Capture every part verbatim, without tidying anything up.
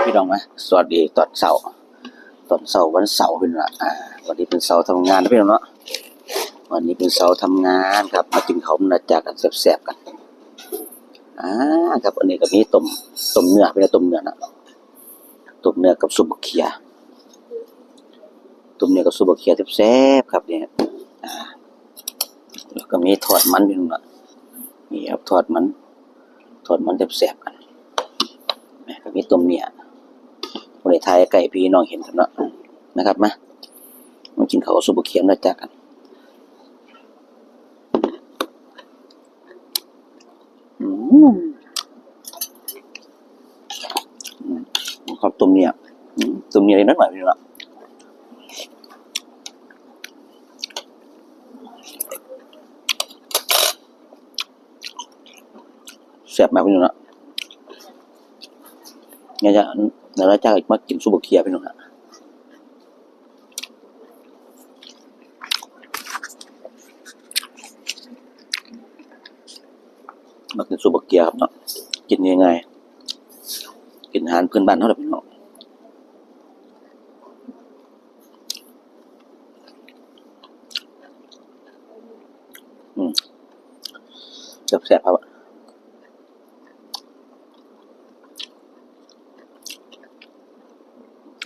พี่น้องนะ สวัสดีตอนเช้า ตอนเช้าวันเสาร์พี่น้องนะ อ่า วันนี้เป็นเสาร์ทำงานนะพี่น้องเนาะ วันนี้เป็นเสาร์ทำงานครับ มากินข้าวน้ำจากกันแซ่บๆกัน อ่า ครับ อันนี้ก็มีต้ม ต้มเนื้อ เป็นต้มเนื้อนะ ต้มเนื้อกับซุปบักเขือ ต้มเนื้อกับซุปบักเขือแซ่บๆครับเนี่ย อ่า แล้วก็มีทอดมันพี่น้องนะ นี่ครับ ทอดมัน ทอดมันแซ่บๆกัน แม่ก็มีต้มเนื้อ บ่ได้ถ่ายใกล้พี่น้องเห็นครับเนาะ นะครับ มา มากินข้าวกับซุปบักเขือน้ำจากกัน อืม อืม ครับ ต้มเนื้อ อืม ต้มเนื้อนิดหน่อยพี่น้อง แซ่บมากพี่น้องเนาะ เนี่ยจะ เดี๋ยวเราจะมากินซุปบักเขือพี่น้องนะ มากินซุปบักเขือครับเนาะ กินง่ายๆ กินอาหารพื้นบ้านเท่านั้นพี่น้อง อืม แซ่บๆครับ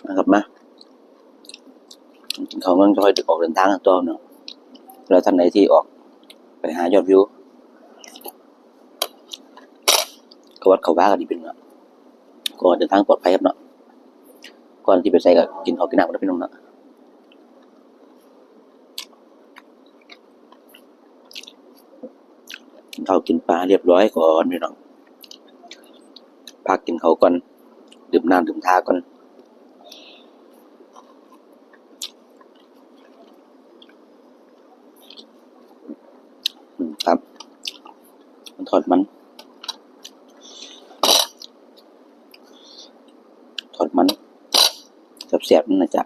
นะครับ มา กินข้าวก่อน ค่อยออกเดินทางกันต่อเนาะ แล้วท่านใดที่ออกไปหายอดวิว เข้าวัดเข้าวาก็ดีเป็นเนาะ ก็เดินทางปลอดภัยครับเนาะ ก่อนที่ไปใสก็กินข้าวกินน้ำกันนะพี่น้องเนาะ กินข้าวกินปลาเรียบร้อยก่อนพี่น้อง พักกินข้าวก่อน ดื่มน้ำดื่มท่าก่อน อืม ครับ ทอดมัน ทอดมัน แซ่บๆนั่นนะจ๊ะ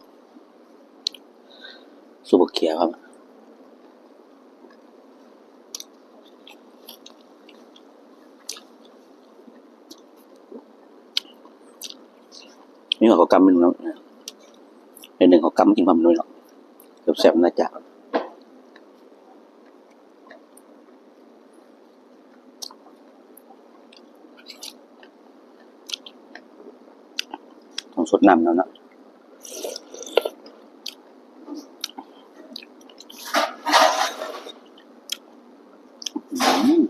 ซุปบักเขือครับ นี่เขากำมันเนาะ ในหนึ่งเขากำกินความนุ่ยเนาะ แซ่บๆน่าจะ ต้องสดน้ำแล้วนะ อืม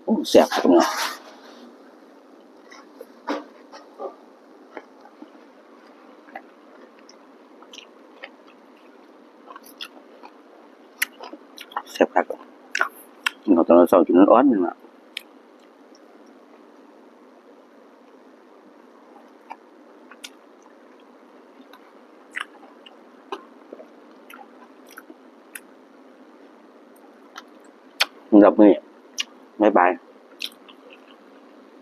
โอ้ แซ่บครับเนาะ แซ่บคัก กินข้าวตอนเช้ากินอ่อนๆนี่ล่ะ สำหรับมื้อนี้ บ๊ายบาย